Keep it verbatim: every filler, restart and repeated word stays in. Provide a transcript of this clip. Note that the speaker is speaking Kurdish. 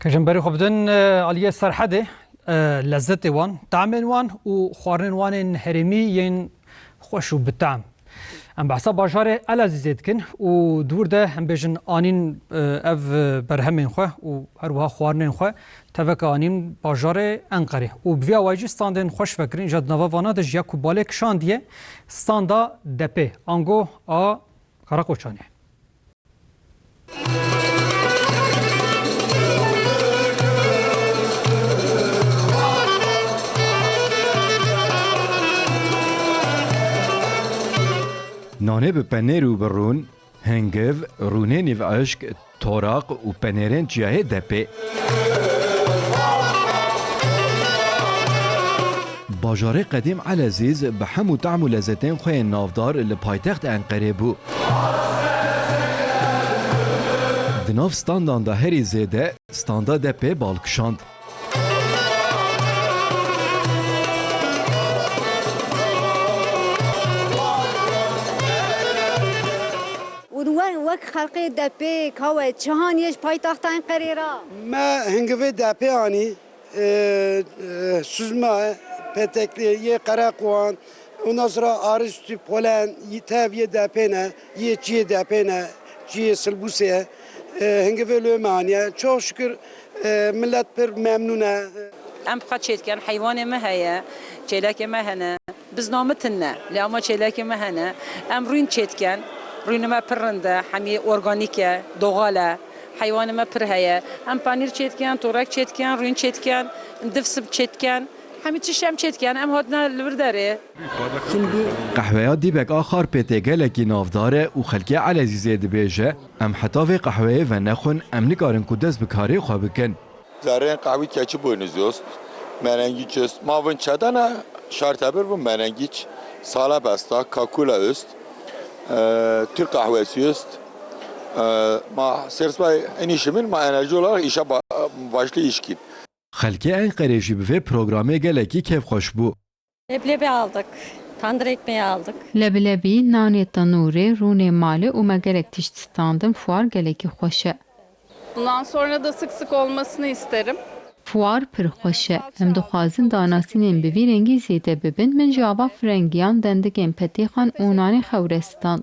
Kejin berê xwe bidin, e, aliyê Serhedê, e, lezzetê wan, tamên wan û xwarinên wan ên herêmî yên xweş û bi tam. Em behsa bajarê Elezîzê dikin û di wir de em bêjin anîn, e, ev berhemên xwe û her wiha xwarinên xwe teveke anîn bajarê Enqerê û bi vî awayî jî standên xweş vekirin. Îja di nava vana de jî ya ku balê kişandiye standa Depê, ango a Karakoçanê. Nanê bi penêr û bi rûn, hingiv, rûnê nîvişk, toraq û penêrên çiyayê Depê. Bajarê qedîm Elezîz bi hem û tam û lezzetên xwe yên navdar li paytext Enqerê bû. Di nav standan de herî zêde standa Depê bal kişand. Û we-, wek xelqê Depê, ka we çi haniye ji paytexta Enqerê re? Me hingivê Depê anî, e, e, süzme, petekli, yê qereqwan, ondan sonra aristî, polen, yî-, tev yê Depê ne, yê çiyê Depê ne, çiyê Silbûsê ye. E, hingivê lê me aniye. Çok şükür, e, millet pir memnûn e. Em xwe çêdikin, heywanê me heye, çêlekê me hene. Bizna min tune, lê ama çêlekê me hene. Em rûn çêdikin, rûnê me pir rind e, hemî organîk e, doğal e. Heywanê me pir heye. Em panîr çêdikin, torek çêdikin, rûn çêdikin, div sib çêdikin. Hemî tişt em çêdikin, em hatine li vir derê. Qehweya Dîbek a Xarpêtê gelekî navdar e û xelkê Elezîzê dibêje, em heta vê qehweyê venexwin, em nikarin ku dest bi karê xwe bikin. Zerrên qehwî keçi boynuzlu est, menengiç est. Ma vin çedene şartebir vin menengiç, salep esta, kakula est, e, Türk kahvesi est. E, ma sersbay enişimin ma enerji olarak işe ba-, başlı işkin. Xelkê Enqerê jî bi vê programê gelekî kêfxweş bû. Leblebi aldık, tandır ekmeği aldık. Lebilebî, nanê tenûrê, rûnê malê û me gelek tişt standin, fuar gelekî xweş e. Bundan sonra da sık sık olmasını isterim. Fuar pir xweş e. Em dixwazin danasînên bi vî rengî zêde bibin. Min jî ava firengiyan, dendikên petêxan û nanê xewre stand.